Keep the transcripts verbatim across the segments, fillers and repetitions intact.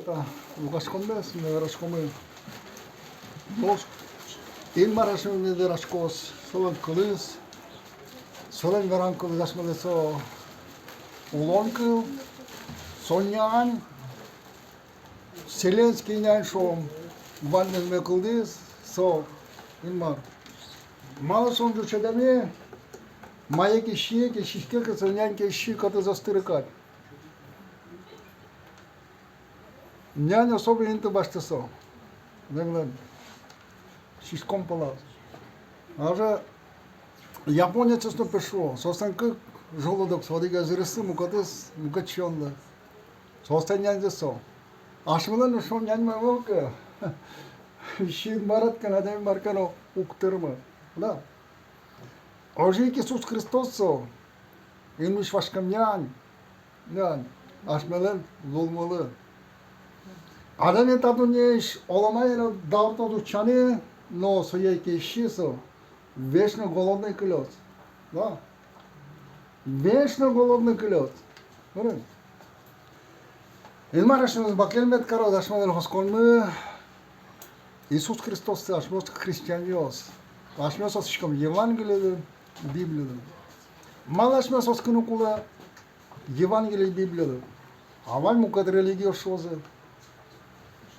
Та, лугаськомы, сыӵе вераськомы. Нош Инмар асьмелы вераськоз, солэн кылыз, солэн верам кылыз асьмелы со улон кыл, со нянь, вселенский нянь шуом, ваньмыз, мед кылдӥз со Инмар. Малы со ӟуч адями, мае ке сие ке, сиське ке, со нянь ке сиське, кӧтыз ӧз тыры кадь. Нянь особый инты басьтэ со. Мемнан сиськон палаз. Даже японецъёс но, пе, шуо, соослэн кык желудок, со одӥгез ырыслы, мукетыз мукет сиёнлы. Соослэн няньзы со. Асьмелэн но со няньмы ӧвӧл ке, сиыны мар ке но, адями мар ке но уг тырмы. Да. Озьы ик Иисус Христос со инмысь васькем нянь, нянь асьмелэн лулмылы. Адями та дуннеысь оло мае но дауртоз утчаны, но сое ке сие, со вечно голодной кылёз. Да. Вечно голодной кылёз. Вырын. Инмар асьмемыз бакель мед кароз, асьмелэн осконмы Иисус Христосты, асьмеос христианъёс. Асьмеос оскиськом Евангелиелы, Библиелы. Малы асьмеос оскыны кулэ Евангелиелы, Библиелы? А вань мукет религиос шуозы.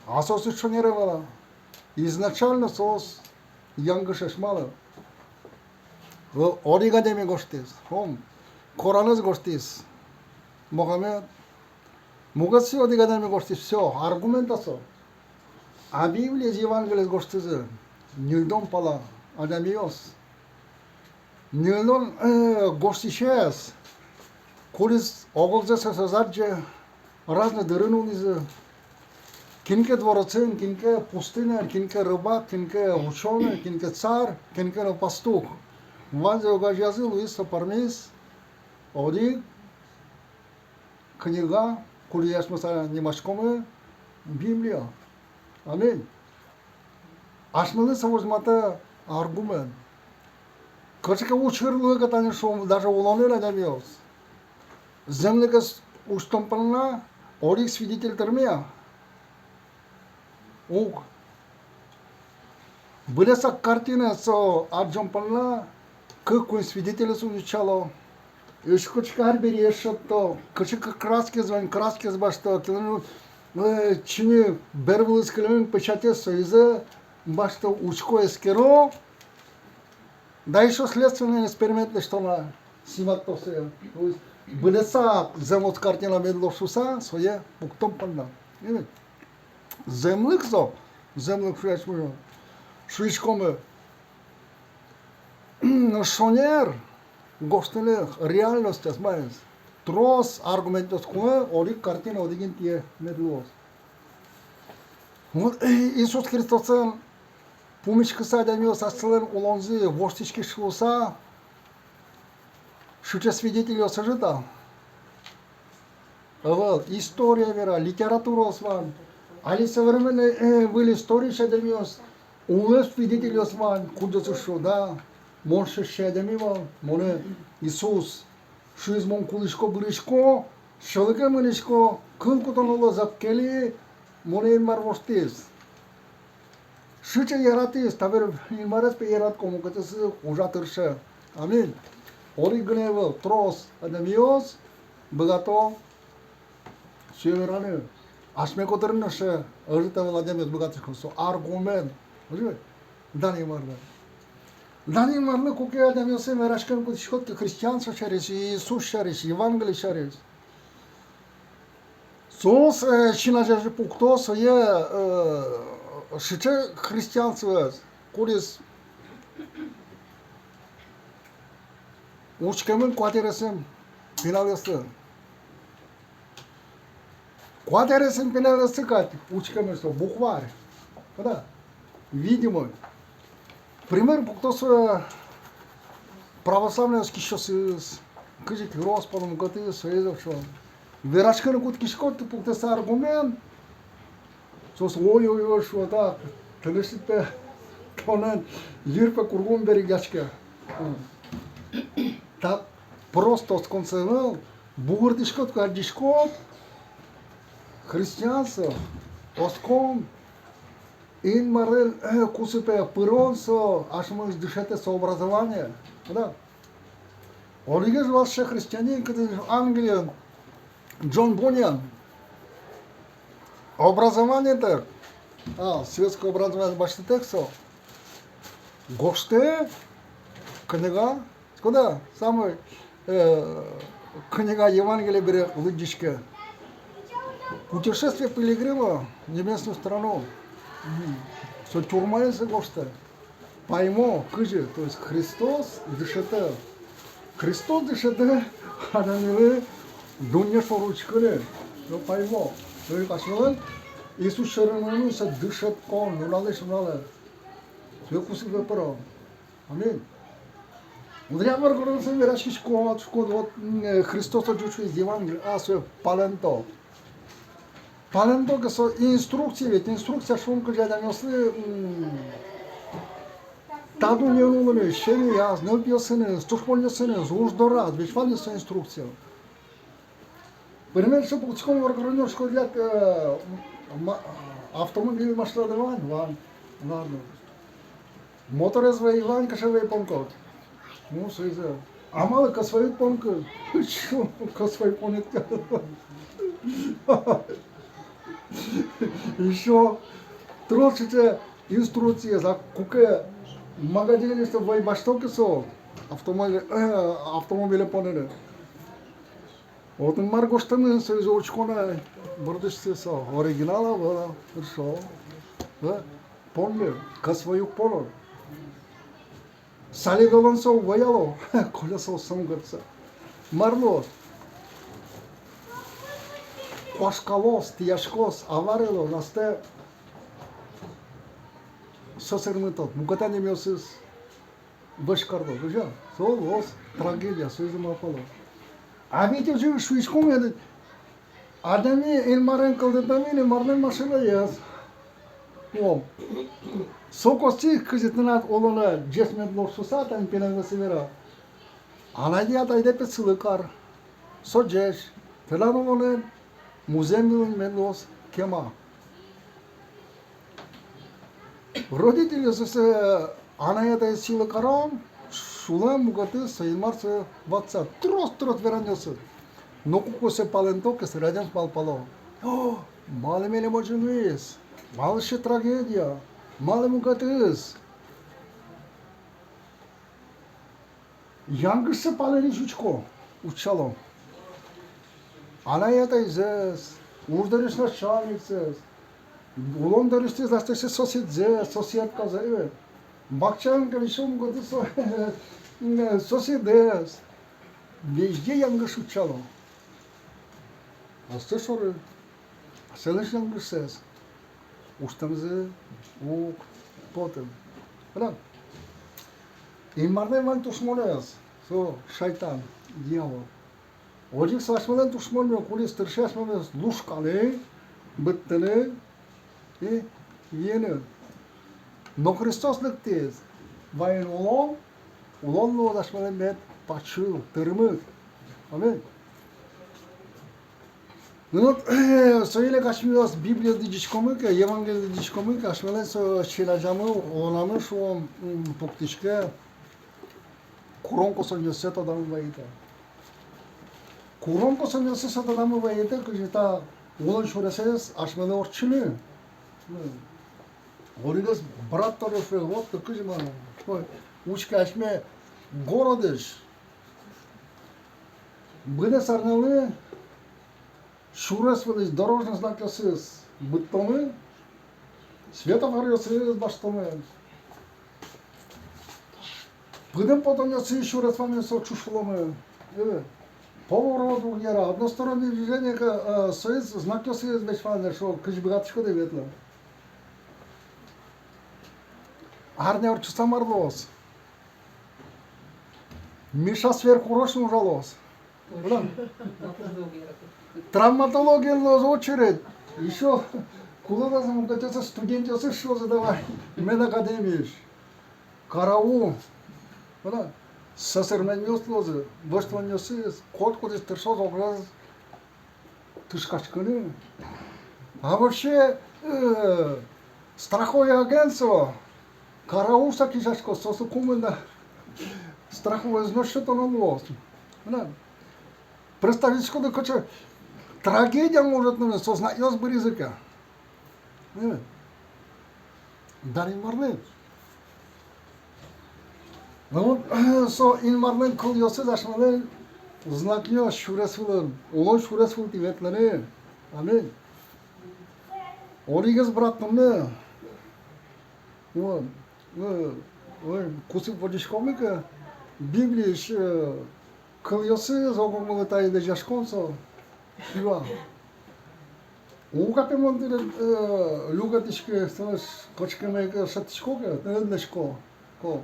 А соос шонер ӧвӧл-а? Изначально соос янгышесь. Малы? О-, одӥг адями гожтӥз, ом, Коранэз гожтӥз Мухаммед. Мукетсэ одӥг адями гожтӥз, всё, аргумент-а со? А Библиез, Евангелиез гожтӥзы ньыльдон пала адямиос. Ньыльдон, э, гожтӥсез, кудӥз огзэс ӧз адӟе, разной дырын улӥзы. Кин ке дворецын, кин ке пустыняын, кин ке рыбак, кин ке учёный, кин ке царь, кин ке но пастух. Ваньзэ огазеязы, луиз со, пӧрмиз одӥг книга, кудӥзэ асьмеос нимаськомы Библия. Аминь. Асьмелы со возьматэ аргумент. Кыӵе ке учыр луэ ке, тани шуом, даже улонын адямиос, зэмлыкез усьтон понна одӥг свидетель тырме-а? Уг. Быдэсак картинаез со адӟон понна кык-куинь свидетельёс утчало. Эшшо кыӵе ке арбериез шедьто, кыӵе ке краскаез вань, краскаез басьто, кинлэн, э, чиньы бервылыз кылемын, печатез, соизэ басьто, учко, эскеро. Да эшшо следственный эксперимент лэсьто на, снимать каро сое. То есть быдэсак зэмос картина мед луоз шуыса, сое пуктон понна. Зэмлык со, зэмлык шуиськомы, шуиськомы. Шонер гожтыны реальностез, маиз. Трос аргументъёс кулэ, одӥг картина, одӥг интые мед луоз. Вот, э, Иисус Христосэн пумиськыса адямиос асьсэлэн улонзы воштӥськиз шуыса, сыӵе свидетельёс ӧжыт-а? Ӧвӧл, история вера, литератураос вань. Али современной, э, выль историысь адямиос, улэп свидетельёс вань, кудъёсыз шуо: да, мон сыӵе адями вал, монэ Иисус шуиз, мон кулӥсько, бырисько, сьӧлыке мынӥсько, кыл кутоно луоз, ӧпкелӥ, монэ Инмар воштӥз. Сыӵе яратӥз, табере Инмарез, пе, яратӥсько, мукетыз ужа, тырше. Аминь. Одӥг гинэ ӧвӧл, трос адямиос быгато сое вераны. Асьме котырын но сыӵе ӧжыт ӧвӧл адямиос быгатӥсько, со аргумент. Озьы. Дан Инмарлы. Дан Инмарлы, куке адямиосын вераськыны кутӥськод ке христианство сярысь, Иисус сярысь, Евангелие сярысь. Соос, э, син азяз пукто сое, э, сыӵе христианствоез, кудӥз учкемын куать аресъем пиналъёслы. Куать аресъем пиналъёслы кадь учкемын со, букварь. Да. Видимо. Пример пукто со православной оскисьёсыз, кызьы ке рос палом кутӥ, соизэ ик шуо. Вераськыны кутскиськод ке, пуктэ со аргумент. Соос: ой-ой-ой, шуо, так, тынэсьтыд, пе, тонэн йыр, пе, кургум берыгъяське. Так просто оскон со ӧвӧл, бугыртӥськод ке, адӟиськод, Христианство, оскон, Инмарлэн, э, кусыпе пырон со асьмемыз дышетэ, со образование. Да. Одӥгез вал сыӵе христианин, кудӥз Англиын, Джон Буньян. Образованиетэк, а, светской образование басьтытэк со гожтэ книга, кудӥз самой, э, книга Евангелие бере лыдӟиське. «Путешествие пилигрима в небесную страну». Мгм. Со тюрьмаын со гожтэ. Паймо, кызьы, то есть Христос дышетэ. Христос дышетэ адямилы дунне шоры учкыны. Но паймо. Но и асьмелэн Иисус сьӧры мынон со дышетскон нуналысь нуналэ. Со кусыпе пырон. Аминь. Удря мар гурын со вераськиськод, вот, м, э, Христос отчы учкиз Евангелие, а, со палэнто. Палэнто ке со инструкция ведь, инструкция шуом кызьы адямиослы, м, та дуннеын улыны, семьяяз, нылпиосыныз, тушмонъёсыныз, уж дораз, ведь вань со инструкция. Пример, шуом, пуктӥськом воргоронъёс, шуиськод, э, ма-, автомобиль, машина вань, вань, ладно. Моторез вӧй вань, кыӵе вӧй понӥськод? Ну, соизэ. А малы кӧс вӧйыд понӥськод? Ещё кӧс вӧй понӥд ке. Ещё трос сыӵе инструкциез, а куке магазинысьтыз вӧй басьто ке со автомобиль, э, автомобиле поныны. Отын мар гожтэмын, соизэ учконо, бордысьтыз со оригинал-а, вал-а, хорошо. Э, понӥд, кӧс вӧй уг поно. Солидолэн со уг вӧяло, колёсаоссэ мукетсэ. Мар луоз? Куашкалоз, тӥяськоз, авария луоз, астэ со сэрмытод, мукет адямиосыз вӧсь карод, кызьы? Со луоз трагедия, соизэ малпало. А ведь озьы шуиськом, адями Инмарен кылдытэмын Инмарлэн машинаез. О. Со косӥз, кызьы тынад улонэ ӟеч мед луоз шуыса, тани пинал вӧсэ вера. Анайдэ, атайдэ, пе, сӥлы кар. Со ӟеч, тынад улонэ музъем вылын мед луоз кема. Родительёсыз, э, анай-атайёсыз сӥлы карон, сюлэм мукетыз со Инмар сое ватса. Трос-трос веранъёсыз. Но куке сое палэнто ке, собере адямиос малпало: «О, малы милем озьы луиз? Малы сыӵе трагедия? Малы мукетыз?» Янгышсэ палэнысь учко, утчало. Анай-атайзэс, уж дорысь начальниксэс, улон дорысьтыз аслэсьтыз соседзэс, соседказэс, э, бакчаын ке висён годысь со-, соседэс. Везде янгыш утчало. Аслэсьтыз шоры, асьсэлэсь янгышсэс усьтэмзы уг поты. Вала? Инмарлэн вань тушмонэз, со шайтан, дьявол. Одӥг со асьмелэн тушмонмы, кудӥз тырше асьмемыз лушканы, быдтыны и виыны. Но Христос лыктӥз, ваён улон, улон луоз асьмелэн мед пачыл, тырмыт. Аминь. Ну вот, соин ик асьмеос Библиез лыдӟиськомы ке, Евангелиез лыдӟиськомы ке, асьмелэн со син азямы, улонамы, шуом, м, пуктӥське курон-косонъёссэ тодамы вайытэ. Курон-косонъёссэ тодамы вайытэ, кызьы та улон сюресэз асьмелы ортчыны. М. Одӥгез брат тоже шуэ: вот кызьы ма, ой, учке, асьме городысь быдэс арнялы сюрес вылысь дорожный знакъёсыз быдтомы, светофоръёсыз басьтомы. Пыдын потонъёсыз сюрес ваньмыз со ӵушыломы. Э, поворот уг яра, одностороннее движение ке, э, соиз знакъёсыз весь вань, шуо, кызьы быгатӥськоды, ветлэ. Арня ортчыса мар луоз? Миша сверхурочно ужалоз. Вала? Травматологиын луоз очередь. Ещё кулэ луоз, мукетъёсыз, студентъёсыз шуозы: давай, мед академиысь. Караул. Вала? Сӧсырмемъёс луозы, вӧсь тонъёсыз, котькудӥз тыршоз огез тышкаськыны. А вообще, э, страховой агентство караулса кизяськоз, соос кумында страховой взнос сётоно луоз. Представить кариськоды, кыӵе трагедия может нуны, со знакъёс быризы ке. Э, дан Инмарлы. Ну вот, со Инмарлэн кылъёсыз асьмелэн знакъёс сюрес вылын, улон сюрес вылтӥ ветлыны. Аминь. Одӥгез братмы, вот, э, э, кусып возиськомы ке, Библиысь, э, кылъёсыз ог-огмылы та лыдӟиськом со, шуо. Уг, пе, мон тыныд, э, люкетӥськы, со кыӵе ке мае ке шедьтӥсько ке, тыныд лэзисько ке,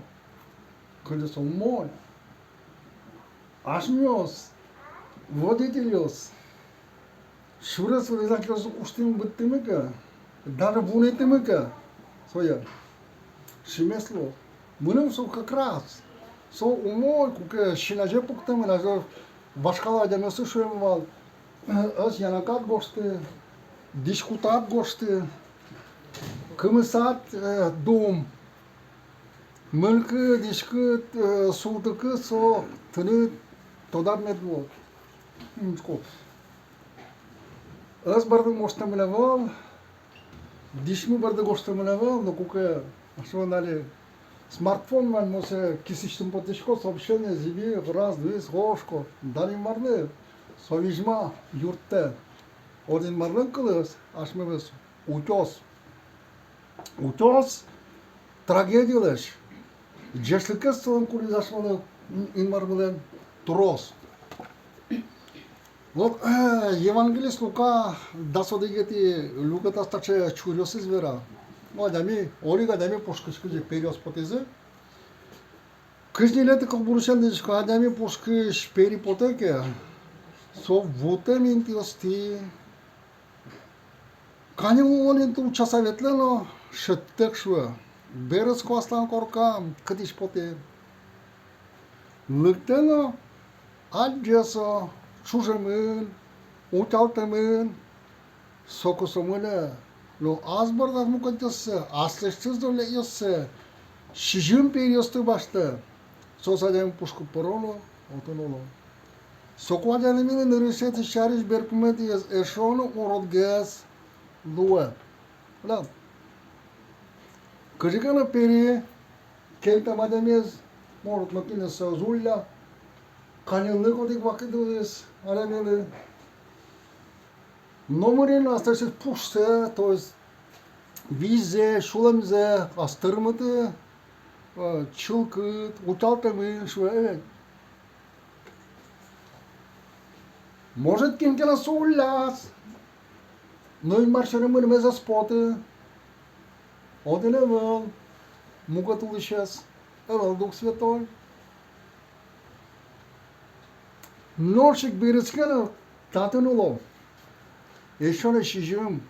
кызьы со умой. Асьмеос, водительёс, сюрес вылэ знакъёс усьтыны быдтӥмы ке, даже вунэтӥмы ке сое, шимес луоз. Мыным со как раз, со умой, куке син азе пуктэмын, азьло вашкала адямиослы шуэмын вал: ӧс янакад гожты, дӥськутад гожты, кымысад, э, дум, мылкыд, дӥськыт, э, султыкыд со тыныд тодад мед луоз. М, шуко. Ӧс борды гожтэмын ӧвӧл, дӥсьмы борды гожтэмын ӧвӧл, но куке асьмелэн али смартфон вань, мон сое кисысьтым поттӥсько, сообщение зӥби, раз, два, гожко, дан Инмарлы, со визьма юрттэ. Одӥг Инмарлэн кылыз асьмемыз утёз. Утёз трагедилэсь. Ӟечлыкез солэн кулӥз асьмелы Инмармылэн трос. Вот, э, евангелист Лука дас одӥгетӥ люкетаз таӵе чуръёсыз вера. Ну, адями, одӥг адями пушкысь кызьы периос потӥзы. Кызь ньылетӥ кылбурысен лыдӟисько: адями пушкысь пери потэ ке, со вутэм интыостӥ, каньыл улон инты утчаса ветлэ но шедьтэк шуэ: берытско аслам коркам, кытысь потӥ. Лыктэ но адӟе со: чужемын, утялтэмын. Соку со мынэ но ас бордаз мукетъёссэ, аслэсьтыз но лекъёссэ, сизьым периосты басьтэ. Соос адями пушкы пыро но отын уло. Соку адямилэн нырысетӥ сярысь берпуметӥез эшшо но уродгес луэ. Да. Кызьы ке но пери кельтэм адямиез, может, нокинэз со ӧз улля, каньыллык одӥг вакыт луиз адямилы. Номырин аслэсьтыз пушсэ, то есть визьзэ, сюлэмзэ ас тырмыты, э, чылкыт, утялтэмын шуэ, э. Может, кин ке но со улляз, но Инмар сьӧры мынэмез ӧз поты. Отын ӧвӧл мукет улӥсез, ӧвӧл Дух Святой. Нош ик берытске но татын уло эшшо но сизьым,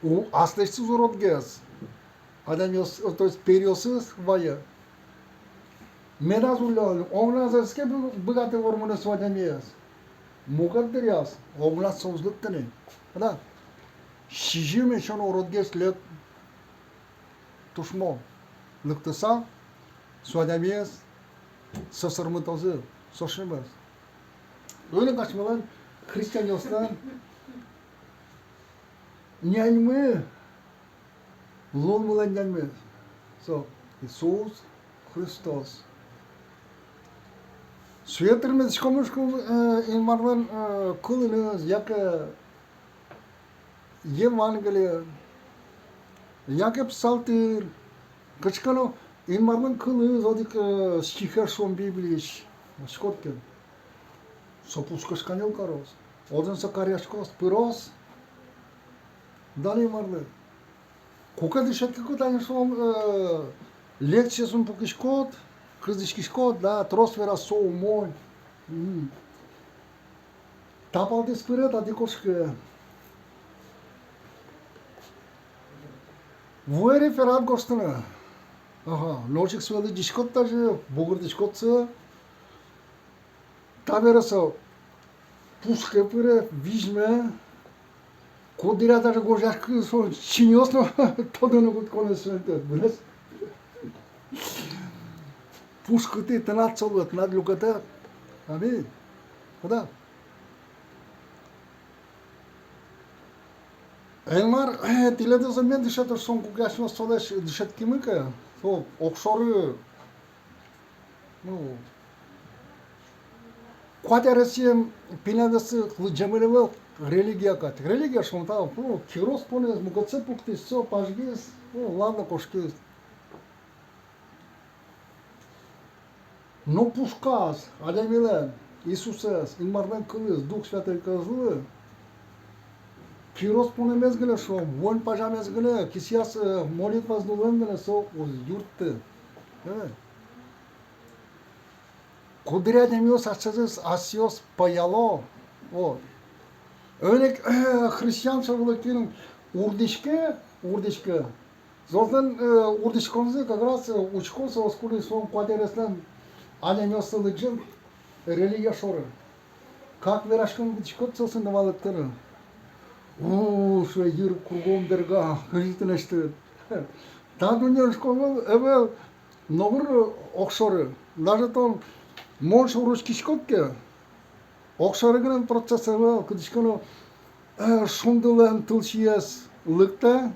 у, аслэсьтыз уродгес адямиос, то есть периосыз вае. Медаз улля, огназ ӧз ке бы-, быгаты вормыны со адямиез. Мукет дыръяз огназ со уз лыкты ни. Да. Сизьым эшшо но уродгес лек тушмон лыктыса, со адямиез со сӧсырмытозы, со шимес. Соин ик асьмелэн, христианъёслэн, няньмы, лулмылэн няньмы со Иисус Христос. Сое тырмытӥськом, э, Инмарлэн, э, кылыныз, яке Евангелие, яке псалтырь, кыӵе ке но Инмарлэн кылыз, одӥг, э, стихез шуом Библиысь, учкод ке, со пушкысь каньыл кароз, отын со каръяськоз, пыроз. Дан Инмарлы. Куке дышетскыкуд, тани шуом, э, лекциосын пукиськод, кылзӥськиськод, да, трос вераз, со умой. Мгм. Та палтӥз пыре, татӥ кошке. Вуэ реферат гожтыны. Ага, нош ик сое лыдӟиськод тазьы, бугыртӥськод сое. Табере со пушке пыре, визьме, Куддыръя даже гожъяськыны со чиньыос но тодыны кутсконэз сётэ, быдэс. Пушкытӥ тынад солы, тынад люкетэ. Аминь. Куда? Инмар, э, тӥледыз мед дышетоз шуом, куке асьмеос солэсь дышетскимы ке, со огшоры, ну, куать аресъем пиналъёслы лыдӟемын ӧвӧл религия кадь. Религия шуом, та, ну, кирос понӥз, мукетсэ пуктӥз, всё, пазьгиз, ну, ладно, кошкиз. Но пушказ адямилэн Иисусэз, Инмарлэн кылыз, Дух Святой кылыз луэ, кирос понэмез гинэ, шуом, вуэн пазямез гинэ, кисыяз, э, молитваез нуллэм гинэ со уз юртты. Э. Куддыръя адямиос асьсэзэс асьсэос пӧяло. Вот. Ӧнер, э, христиан шоры вылэ кин урдӥське, урдӥське. Соослэн, э, урдӥськонзы как раз, э, учко, соос кудӥз со куать ареслэн адямиоссы лыдӟем религия шоры. Как вераськон кутӥськод соосын но валэктыны. У, шуэ, йыр кругом берга, кызьы тынэсьтыд. Та дуннеын, шуом, ӧвӧл номыр огшоры. Даже тон мон шоры учкиськод ке, огшоры гинэ процесс ӧвӧл, кытысь ке но, э, шундылэн тылсиез лыктэ,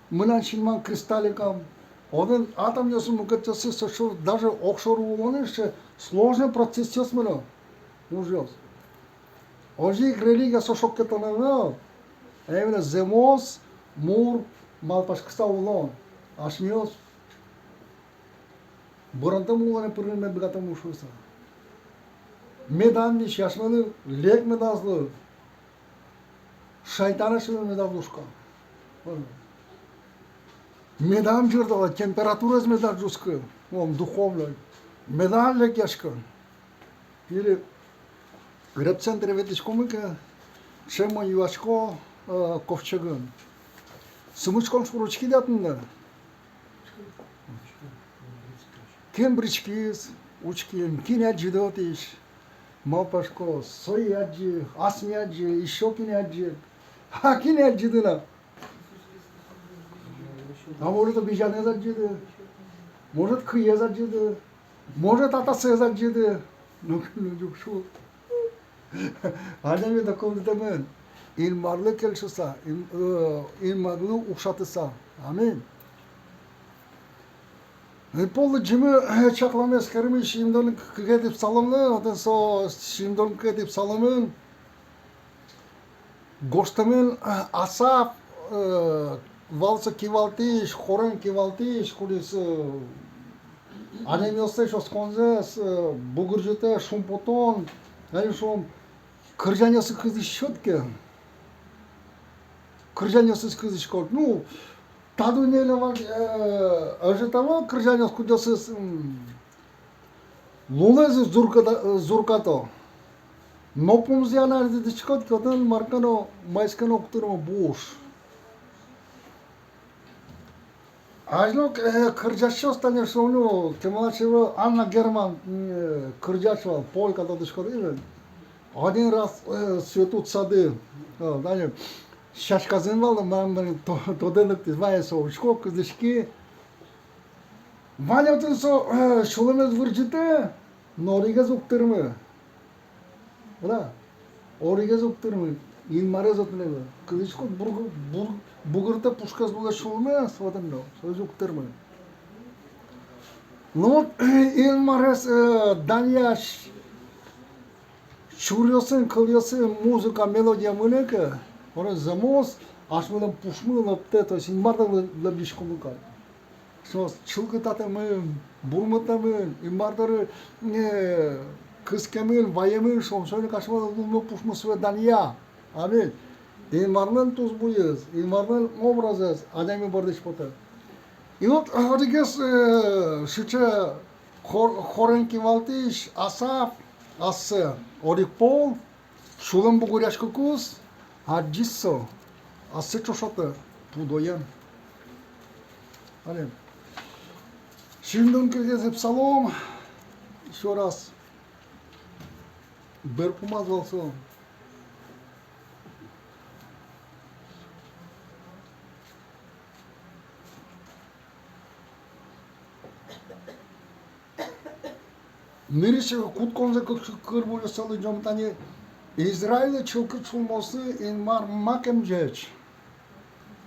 мынам синмам кристалликам. Отын атомъёс, мукетъёсыз, со шуо, даже огшоры улонын сыӵе сложный процессъёс мыно, ужъёс. Озьы ик религия со шоккетон ӧвӧл, а именно зэмос мур малпаськыса улон. Асьмеос быронтэм улонэ пырыны мед быгатом шуыса. Медам висе, асьмелы лек медаз луы. Шайтан асьмелы медаз лушка. Медам ӟырдалэ, температураез медаз ӝутскы, мон духовной. Медам лекъяськы. Или ребцентре ветлӥськомы ке, ӵем мон юасько, э, ковчегын. Сымыськон шоры учкид-а туннэ? Кин бричкиз, учким, кин адӟиз отысь, малпасько, сое адӟи, асме адӟи, ещё кинэ адӟи. А кинэ адӟиды на? А может, обезьянэз адӟиды? Может, кыез адӟиды? Может, атасэз адӟиды? Ну, ну, юкшу. Адями документамын, Инмарлы кельшыса, Ин-, э, Инмарлы укшатыса. Аминь. И пол лыдӟимы, э, чакламез эскеримы сизьымдон кыкетӥ псаломлы, отын со сизьымдон кыкетӥ псаломын гожтэмын, э, Асаф, э, вал со кивалтӥсь, хорен кивалтӥсь, кудӥз, э, адямиослэсь осконзэс, э, бугырӟытэ, шумпотон, али шуом, кырӟанъёсыз кылзӥськод ке. Кырӟанъёсыз кылзӥськод. Ну, та дуннеын вал, э, ӧжыт ӧвӧл кырӟанъёс, кудъёсыз, м, лулэз зурката-, зуркато. Но пумзэ анализиськод ке, отын мар ке но, маиз ке но уг тырмы, буш. Азьло, э, кырӟасьёс, тани шуом, ну, кемалась ӧвӧл, Анна Герман, э, кырӟась вал, полька, тодӥськод-а, или? Один раз, э, цветут сады. Э, тани сяськаос вал, мар, мар, то-, тодэ лыктӥз, вае со учко, кылзӥське. Ваньмыз отын со, э, сюлэмез вырӟытэ, но одӥгез уг тырмы. Вала? Одӥгез уг тырмы. Инмарез отын ӧвӧл. Кылзӥськод, бур-, бур-, бугыртэ пушкез лулэ сюлэмез, отын но, соиз уг тырмы. Ну вот, э, Инмарез, э, данъясь чуръёсын, кылъёсын, музыка, мелодия мынэ ке, озьы зэмос асьмелэн пушмы лыктэ, то есть Инмарлы лы-, лобӟиськомы кадь. Соос чылкытатэмын, бурмытэмын, Инмар доры, э, кыскемын, ваемын, шуом, соин ик асьмелэн лулмы, пушмы сое данъя. Аминь. Инмарлэн тусбуез, Инмарлэн образэз адями бордысь потэ. И вот, э, одӥгез, э, сыӵе хор-, хорен кивалтӥсь Асаф ассэ одӥг пол, сюлэм бугыръяськыкуз, адӟиз со, ассэ ӵошатэ пудоен. Аминь. Сизьымдон кыкетӥ псалом, ещё раз. Берпумаз вал со. Нырысь кутсконзэ кык-, кылбуръёссэ лыдӟом тани. Израильлы чылкыт сюлмоослы Инмар макем ӟеч.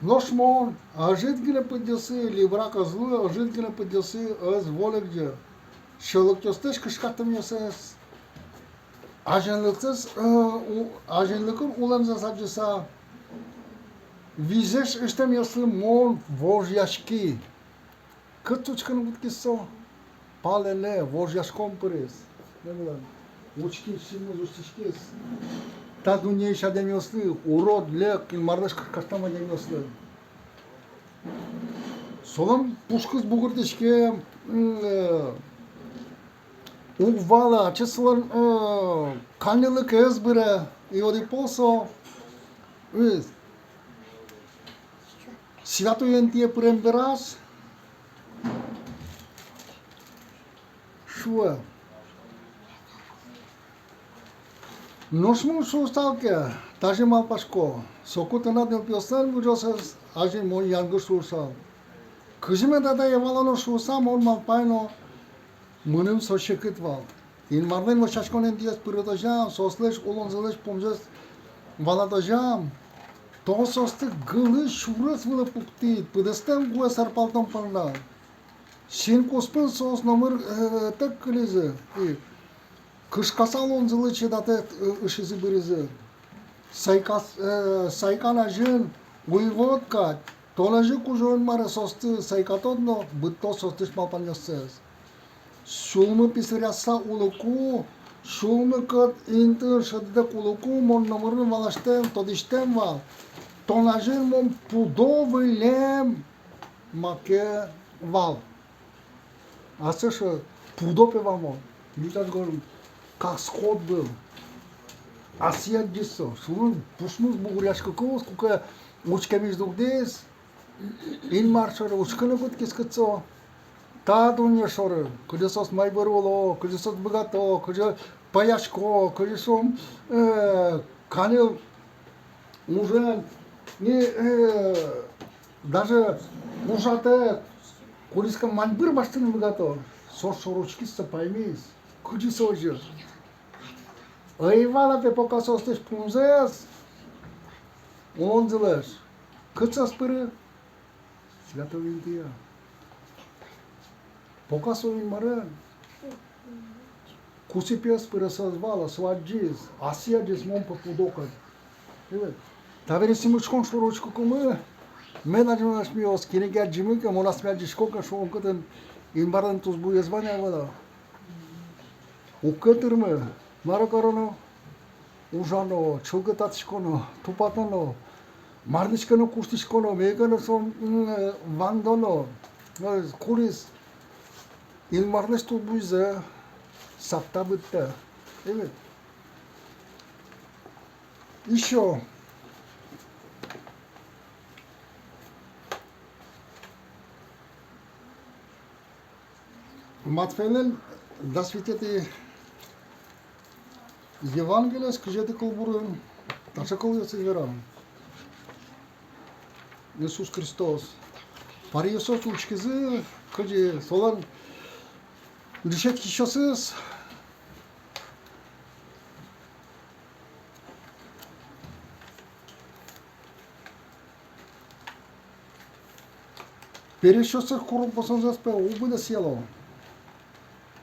Нош мон ӧжыт гинэ пыдъёсы, либрак ӧз луы, ӧжыт гинэ пыдъёсы ӧз вольыкӟы. Сьӧлыкъёслэсь кышкатэмъёссэс, азинлыксэс, э, у-, азинлыкын улэмзэс адӟыса, визьзэс ыштэмъёслы мон вожъяськи. Кытчы учкыны кутскиз со? Палэнэ, вожъяськон пыриз. Учкиз, синмыз усьтӥськиз та дуннеысь адямиослы, урод, лек, Инмарлэсь кышкасьтэм адямиослы. Солэн пушкыз бугыртӥське, м, э, уг вала, ачиз солэн, э, каньыллыкез быре, и одӥг пол со, э, святой интые пырем бераз шуэ: нош мон шуысал ке, тазьы малпасько, соку тынад нылпиослэн выжыосыз азьын мон янгыш шуысал. Кызьы меда та ӧй вала но шуыса, мон малпай но, мыным со секыт вал. Инмарлэн вӧсяськон интыез пырытозям, соослэсь улонзылэсь пумзэс валатозям, тон соосты гылысь сюрес вылэ пуктӥд, пыдэстэм гуэ сэрпалтон понна. Син куспын соос номыр, э, тэк кылизы, и кышкаса луонзылы чидатэк, э, ышизы-быризы. Сайкас-, э, сайкан азьын уйвӧт кадь, тон озьы, Кузё-Инмаре, соосты сайкатод но быдтод соостысь малпанъёссэс. Сюлмы писыръяса улыку, сюлмы кӧт интыын шӧдытэк улыку, мон номырын валасьтэм, тодӥсьтэм вал, тон азьын мон пудо выллем маке вал. Аслэсьтыз пудо пе вал мон. Ӟуч азьын каскод вал. Асьсэ адӟиз со. Солэн пушмыз бугыръяськыкуз, куке учкемысь дугдӥз Инмар шоры, учкыны кутскиз, кытчы со та дунне шоры, кызьы соос майбыр уло, кызьы соос быгато, кызьы пӧясько, кызьы со, э, каньыл ужен, ни, э, даже ужатэк, кудӥз ке маньбыр басьтыны быгато, со шоры учкиз, со паймиз, кызьы со озьы. Ӧй вала пе пока соослэсь пумзэс, улонзылэсь. Кытчы соос пыризы? Святой интые. Пока со Инмарен кусыпъёс пырыса ӧз вала, со адӟиз, асьсэ адӟиз, мон пе пудо кадь. Табере син учкон шоры учкыкумы, мед адӟоно асьмеос, кинэ ке адӟимы ке, мон асьме адӟисько ке, шуом, кытын Инмарлэн тусбуез вань-а, ӧвӧл-а. Уг ке тырмы, мар кароно? Ужано, чылкытатӥськоно, тупатоно, марлы ке но куштӥськоно, мае ке но со, м, э, вандоно, э, кудӥз Инмарлэсь тусбуйзэ сапта, быдтэ. Эвет. Ещё. Матфейлэн дас витетӥ Евангелиез, кызетӥ кылбурын, таӵе кылъёсыз вера Иисус Христос. Фарисейёс учкизы, кызьы солэн дышетскисьёсыз пересьёсыз курон-посэн зэс пе уг быдэсъяло.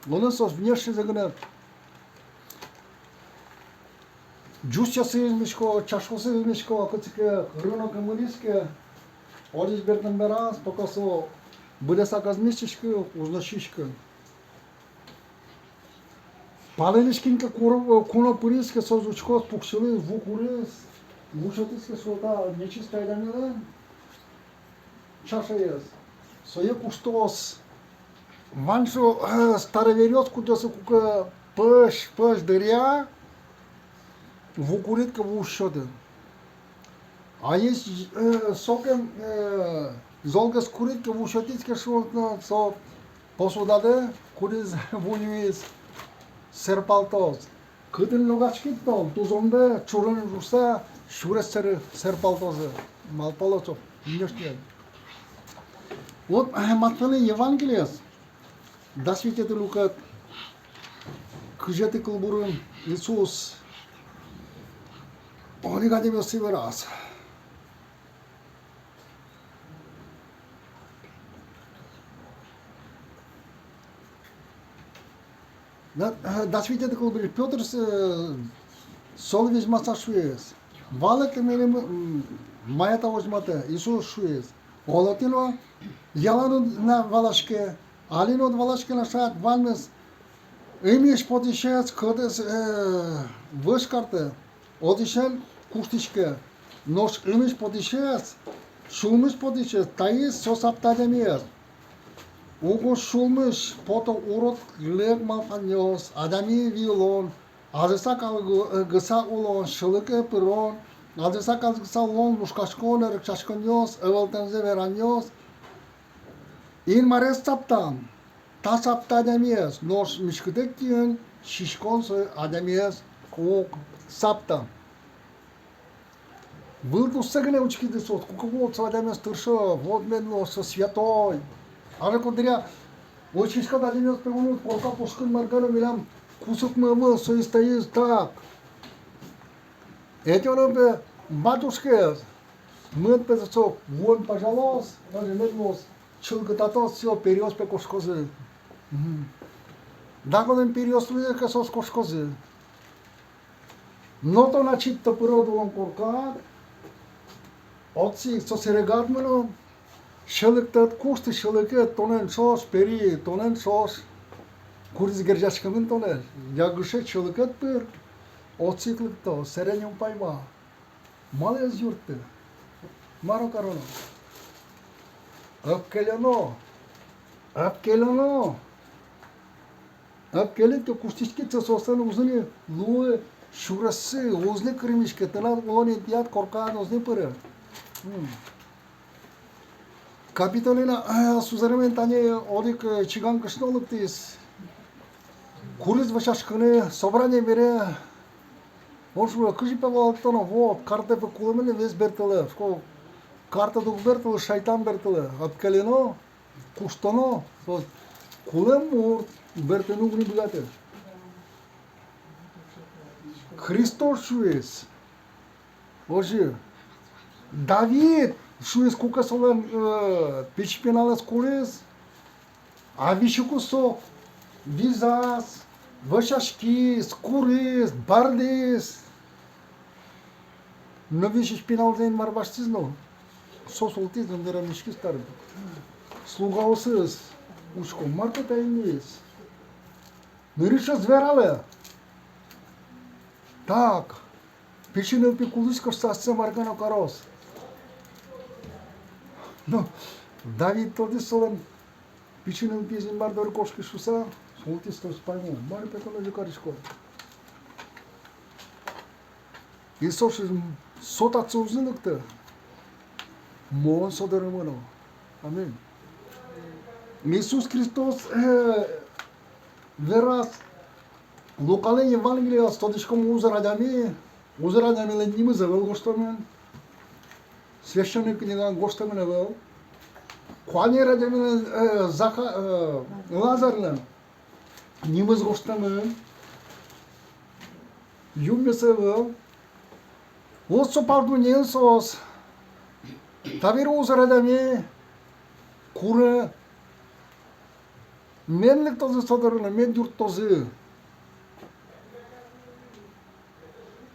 Луонлык соос внешнизэ гинэ ӟусъёсыз мисько, чашкаосыз мисько, кытчы ке рынокын мынӥз ке, озьы бертон бераз, пока со быдэсак ӧз миськиськы, уз но сиськы. Палэнысь кин ке куро-, куно пыриз ке, соос учкоз, пуксьылӥз, ву куриз, ву сётӥз ке, со та нечистой адямилэн чашаез. Сое куштоз. Вань со, э, староверъёс, кудъёсыз куке пӧсь, пӧсь дыръя ву курид ке, ву уз сёты. А если, э, сокем, э, золгес курид ке, ву сётӥз ке, шуом, со посудадэ, кудӥз ву юиз, сэрпалтоз. Кытын но гаськид тон, тузонды чурын ӝуса, сюрес сэры сэрпалтозы. Малпало со, внешне. Вот, э, Матфейлэн Евангелиез, дас витетӥ люкет. кызетӥ кылбурын Иисус одӥг адямиослы вераз. Да, э, дас витетӥ кылбурын Пётр, э, солы возьмаса шуиз: «Валэкты мыным, м, мае та возьматэ». Иисус шуиз: «Оло тӥ но ялан уд на валаське, али но уд валаське на шат ваньмыз. Ымысь потӥсез кӧтыз, э, вӧсь картэ, отысен куштӥське. Нош ымысь потӥсез, сюлмысь потӥсез, таиз со сапта адямиез. Уго сюлмысь пото урод лек малпанъёс, адями виылон, азыса калгыса улон, сьӧлыке пырон, азыса калгыса улон, лушкаськон, эрекчаськонъёс, ӧвӧлтэмзэ веранъёс. Инмарез саптам, та сапта адямиез, нош миськытэк киын сиськон со адямиез уг сапта». Вылтуссэ гинэ учкиды соос, куке вот со адямиез тыршо, вот мед луоз со святой. Али куддыръя вот сиськон адямиез пе мынут корка пушкын, мар ке но милям кусыпмы ӧвӧл, со истаиз так. Эти оно пе батюшкаез, мед пе со вуэн пажалоз, даже мед луоз чылкытатоз, всё, периос пе кошкозы. Мгм. Дак отын периос луэ ке, соос кошкозы. Но тон ачид топырод улон коркад, отчы ик со сэрегад мынон, сьӧлыктэд кушты, сьӧлыкед тонэн ӵош, пери тонэн ӵош, кудӥз герӟаськемын тонэн, ягыше сьӧлыкед пыр, отчы ик лыкто, сэрен ум пайма. Малы ӧз юртты? Мар кароно? Ӧпкелёно. Ӧпкелёно. Ӧпкелид ке, куштӥськид ке, соослэн уз ни луы сюрессы, уз ни кырмиське, тынад улон интыяд коркан уз ни пыры. М. Капитолина, э, сузэремен тани одӥг, э, чиган кышно лыктӥз. Куриз вӧсяськыны, собрание бере. Мон шуи: «Кызьы пе валэктоно, вот, картэ пе кулэмын, весь бертылэ». Шуко: «Картэ уг бертылы, шайтан бертылэ». Ӧпкелоно, куштоно, вот, кулэм мурт бертыны уг ни быгаты. Христос шуиз. Озьы Давид шуиз, куке солэн, э, пичи пиналэз кулӥз, а висьыку со визяз, вӧсяськиз, куриз, бӧрдӥз. Но висись пиналзэ Инмар басьтӥз но, со султӥз но верамъяськиз татын. Слугаосыз учко, мар ке та инмиез. Нырысь ӧз вералэ. Так. Пичи нылпи кулӥз ке, шуса, ассэ мар ке но кароз. Но Давид тодӥз солэн пичи нылпиез Инмар доры кошкиз шуса, султӥз, со ӧз паймо, мар пе тон озьы кариськод. Иисус шуиз: «Со татчы уз ни лыкты, Мон со доры мыно». Аминь. Иисус Христос, э, вераз Лукалэн Евангелияз, тодӥськом, узыр адями, узыр адямилэн нимыз ӧвӧл гожтэмын. Священной книгаын гожтэмын ӧвӧл. Куанер адямилэн, э, Заха-, э, Лазарьлэн нимыз гожтэмын. Юнме со ӧвӧл. Вот со пал дуннеын соос. Табере узыр адями куре. Мед лыктозы со доры но, мед юрттозы.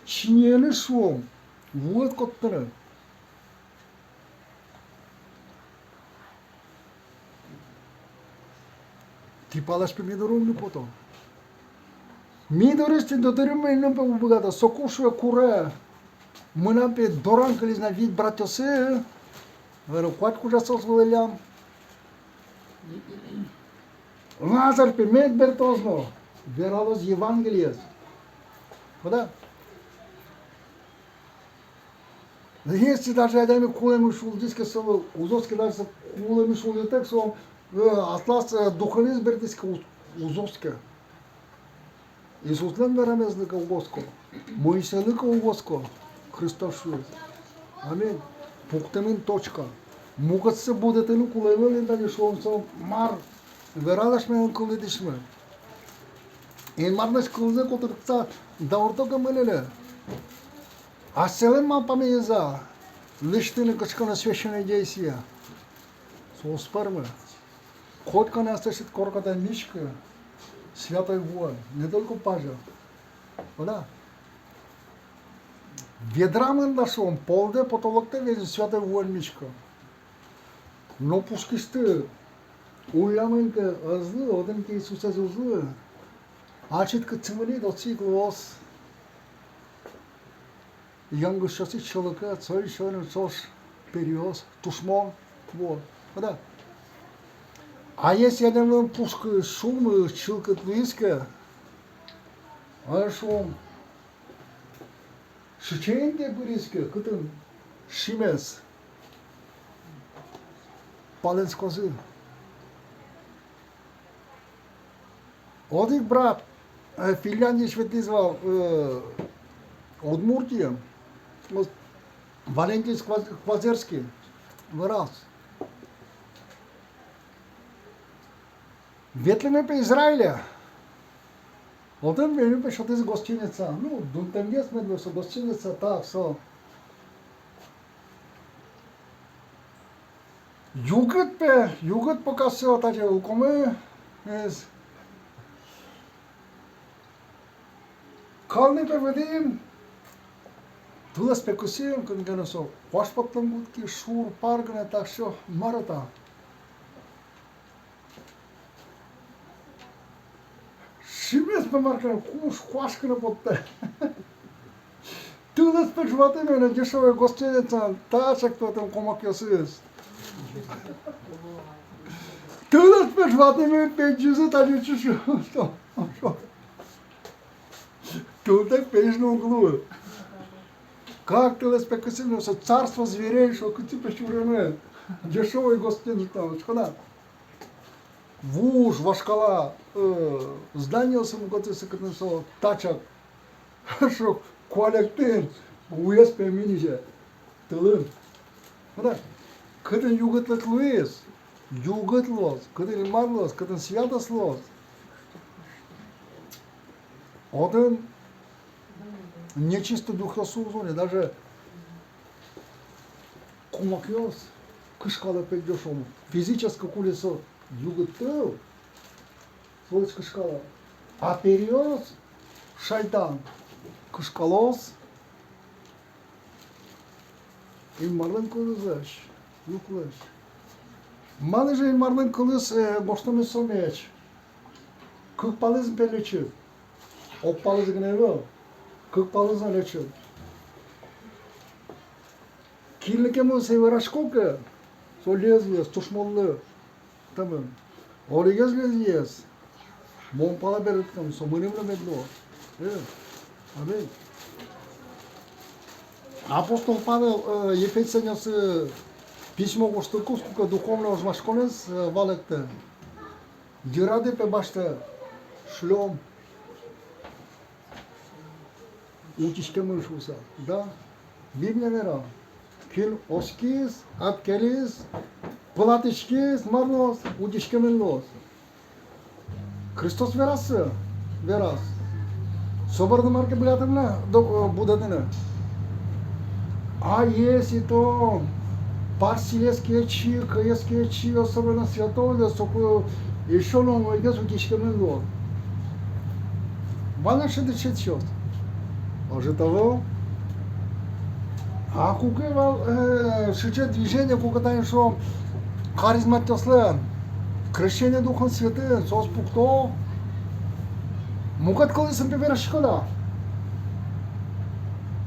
Чиньыенысь, шуом, вуэд коттыны. Тӥ палась пе ми доры уг ни пото. Ми дорысь тӥ доры мыныны пе уг быгато. Соку, шуэ, куре. Мынам пе дорам кылиз на вить братъёсы. Веро, куать кужа соос вылӥллям. Лазарь пе мед бертоз но вералоз Евангелиез. Куда? Если даже адями кулэмысь улӟиз ке, со уз оске, даже со кулэмысь улӟытэк, со, э, аслаз, э, духеныз бертӥз ке, уз, уз оске. Иисуслэн верамезлы ке уг оско, Моисейлы ке уг оско, Христос шуиз. Аминь. Пуктэмын точка. Мукетсэ будэтыны кулэ ӧвӧл ни тани, шуом, со мар вералась милям кылдытӥсьмы. Инмарлэсь кылзэ котыртыса даурто ке мынэ, асьсэлэн малпамезъя лэсьтыны кыӵе ке но священное действие. Со уз пӧрмы. Котькин аслэсьтыд коркатэм миськы святой вуэн, не только пазя. Вала. Ведрамы но, шуом, полдэ, потолоктэ весь святой вуэн миськы. Но пушкысьтыд уллямын ке ӧз лу, отын ке Иисусэз уз лу, ачид кытчы мынӥд, отчы ик луоз. Янгышъёсыд сьӧлыкед, со ещё но ӵош периос, тушмон. Вот. Да. А если адямилэн пушкыз, сюлмыз чылкыт луиз ке, а, шуом, сыӵе интые пыриське, кытын шимес палэнскозы. Одӥг брат, э, Финляндиысь ветлӥз вал, э, Удмуртие, вот, Валентин Скваз-, Сквазерский, вераз. Ветлӥмы пе Израиле. Отын милем пе сётӥзы гостиница. Ну, дунтэмгес мед луоз со гостиница, так, со. Югыт пе, югыт пока со, таӵе улкомы, эз. Калны пе выдӥм, тылэз пе кысӥм, кытын ке но со куаш поттон кутски, шур-пар гинэ, так что, мар-а та. Шимес пе мар ке но, куш, куаш гинэ поттэ. Тылэз пе ӝуатӥмы на дешёвой гостиницаын, тачак пе отын комакъёсыз. Тылэз пе ӝуатӥмы, пегӟизы, таӵе чушь. Тылтэк пегӟыны уг луы. Как тылэз пе кысӥм, со царство зверей, со кытчы пе сюремын. Дешёвой гостиницаын, шуко на. Вуж вашкала, э, зданиосы мукетъёсы, кытын со тачак, шуко, куалектэм, уез пе мынӥзе тылын. Кытын югытлык луиз, югыт луоз, кытын Инмар луоз, кытын святость луоз, отын нечистый духъёс уз уно, даже комакъёс кышкало пе, дешёвой. Физически кулэ со югыт тыл, солэсь кышкало. А периос, шайтан, кышкалоз Инмарлэн кылызлэсь, югытлэсь. Малы же Инмарлэн кылыз, э, гожтэмын со меч? Кык палызын пе лэчыт. Ог палыз гинэ ӧвӧл, кык палызын лэчыт. Кинлы ке мон сое верасько ке, со лезвиез тушмонлы, там, одӥгез лезвиез мон пала берытскем, со мыным но мед луоз. Э, аминь. Апостол Павел, э, ефесянъёслы письмо гожтыкуз, куке духовной ожмаськонэз, э, валэктэ. Йырады пе басьтэ шлём. Утиськемын шуыса, да? Библия вера: кин оскиз, ӧпкелиз, пылатӥськиз, мар луоз, утиськемын луоз. Христос вераз сое, вераз. Со борды мар ке быгатэ на, до-, э, будэтыны. А если тон парсьылэсь ке ӧтчи, кӧез ке ӧтчи, особенно святойлэсь, соку ещё но умойгес утиськемын луод. Вань-а сыӵе сётъёс? Ӧжыт ӧвӧл. А куке вал, э, сыӵе движение, куке тани, шуом, харизматъёслэн, крещение Духом Святым, соос пукто. Мукет кылъёсын пе вераськод-а?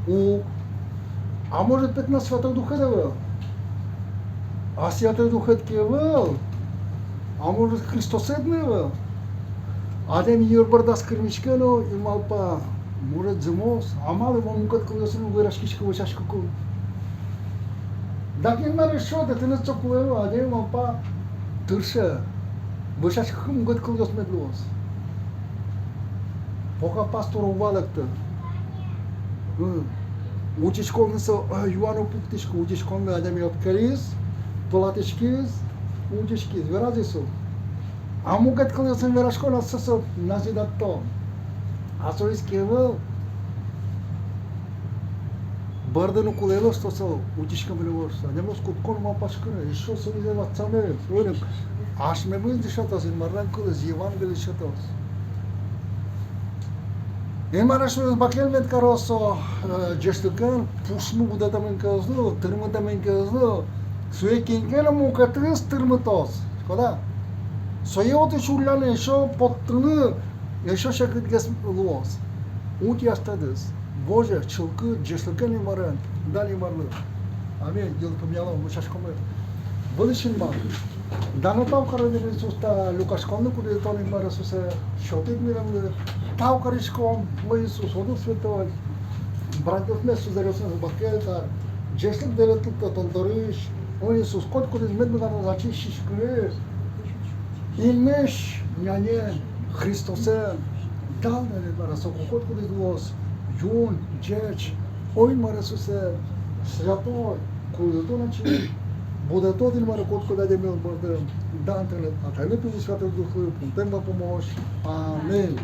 Уг. А может, пе, тынад Святой Духед ӧвӧл? А Святой Духед ке ӧвӧл, а может, Христосэд но ӧвӧл? Адями йыр бордаз кырмиське но и малпа: может, зэмос, а малы мон мукет кылъёсын уг вераськиськы, вӧсяськыкум? Дак Инмар эшшо, тыныд со кулэ ӧвӧл, адями малпа, тырше, вӧсяськыкум, мукет кылъёс мед луоз. Пока пастор уг валэкты. М. Утиськонлы со, э, юан уг пуктӥськы, утиськонлы адями ӧпкелиз, пылатӥськиз, утиськиз, вераз Иисус. А мукет кылъёсын вераськон, а со, со А со иське ӧвӧл. Бӧрдыны кулэ ӧвӧл, что со утиськемын ӧвӧл, что адямиос кутско но малпаськыны, ещё со изе ватсаны, ӧним, асьмемыз дышетоз, Инмарлэн кылыз, Евангелие дышетоз. Инмар асьмемыз бакель мед кароз со, э, ӟечлыкен, пушмы будэтэмын ке ӧз лу, тырмытэмын ке ӧз лу, сое кин ке но мукетыз тырмытоз. Шуод-а? Сое отысь улляны, ещё поттыны, ещё секытгес луоз. Ути астэ дыр. Возе, чылкыт, ӟечлыкен Инмарен. Дан Инмарлы. Аминь. Йылпумъялом, вӧсяськомы. Вылысь Инмар, дан но тау карон, Иисус, та люкаськонлы, кудӥз Тон, Инмар Иисусэ, сётӥд милемлы. Тау кариськом, о Иисус, о Дух Святой. Братъёсмес, сузэръёсмес бакель кар. Ӟечлык, дэретлык Тон дорысь, о Иисус, котькудӥз мед быгатоз ачиз сиськыны. Инмысь Нянен, Христосэн, дан тыныд, Инмаре, соку котькудӥз луоз юн, ӟеч, о Инмаре Иисусэ, святой, кудӥз Тон ачид будэтод, Инмаре, котькуд адямиос борды. Дан тыныд, Атайлы, Пилы, Святой Духлы, пумтэм вапумозь. Аминь.